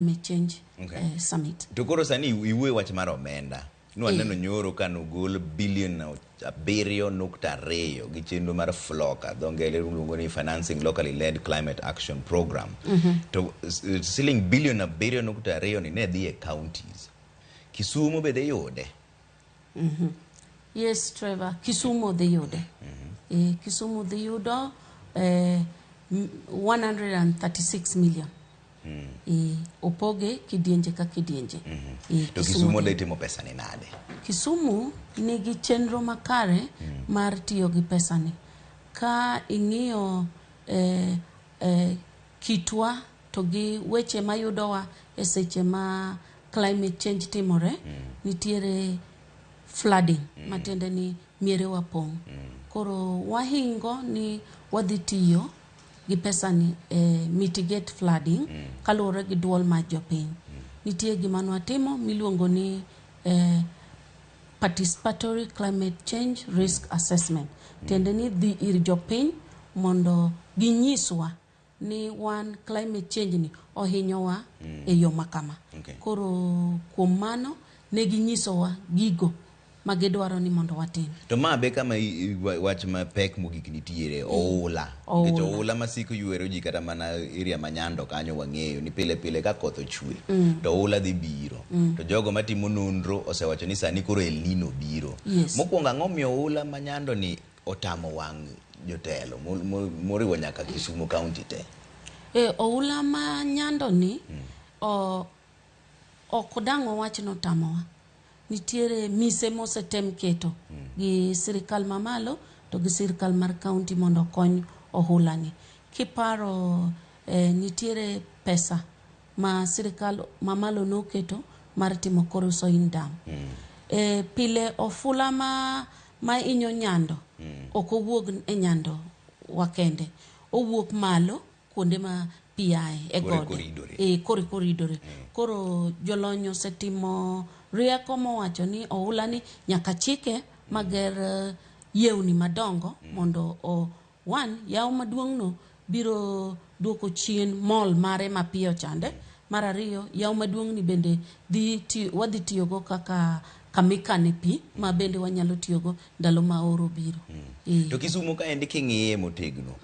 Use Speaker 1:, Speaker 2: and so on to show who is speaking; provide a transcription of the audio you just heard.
Speaker 1: Climate Change Summit.
Speaker 2: To koro sani iwuoyo wach mar omenda. Nwaneno nyoro ka nogol bilion 7.2 gi chenro mar FLOCA, dho ngere luongo ni Financing Locally Led Climate Action Program. To siling bilion 7.2 ni ne dhi e counties. Kisumu be dhi yude?
Speaker 1: Yes, Trevor, Kisumu dhi yude. Kisumu dhi yudo 136 million. Opoge kidienje ka kidienje.
Speaker 2: To Kisumu dhi timo pesa ni nade?
Speaker 1: Kisumu nigi chenro makare mar tiyo gi pesani. Ka ing'iyo kitwa to gi weche mayudowa e seche ma climate change timore, nitiere flooding, matiende ni mierewa pong'. Koro wahingo ni wadhi tiyo gi pesani e mitigate flooding kaluwore gi duol mar jopiny. Nitie gima nwatimo miluongo ni participatory climate change risk assessment. Tiende ni dhi ir jopiny mondo ginyiswa ni wan climate change ni ohinyowa e yo makama. Koro kuom mano ne ginyisowa gigo ma gidwaro ni mondo watim.
Speaker 2: To ma be kama wach mapek mogik nitiere, oula.
Speaker 1: Oula.
Speaker 2: Nikech oula masiko ywero ji kata mana area ma Nyando kanyo wang'eyo ni pile pile ka koth ochwe to oula dhi biro. To jogo matimo nonro osewacho ni sani koro El Nino biro. Mokwongo ang'o miyo oula ma Nyando ni otamo wang' jotelo moriwo nyaka Kisumu County te?
Speaker 1: Oula ma Nyando ni ok dang' wawach ni otamowa. Nitiere mise mosetem keto gi sirikal mamalo to gi sirikal mar county mondo okony ohula ni. Kiparo nitiere pesa ma sirikal mamalo noketo mar timo Koru-Soin Dam. Pile ofula ma inyo Nyando ok owuog e Nyando wa kende. Owuok malo kuonde ma pi ae e
Speaker 2: Kore
Speaker 1: gode.
Speaker 2: koridore.
Speaker 1: Kore koridore. Koro jolony osetimo rieko mowacho ni oula ni nyaka chike mager yewni madongo mondo one yawo maduong' no biro duoko chien mol mare mapiyo chande. Mar ariyo, yawo maduong' ni bende wadhi tiyogo kaka kamikane pi ma bende wanyalo tiyogo ndalo ma oro biro.
Speaker 2: To Kisumu kaendi king'iye motegno.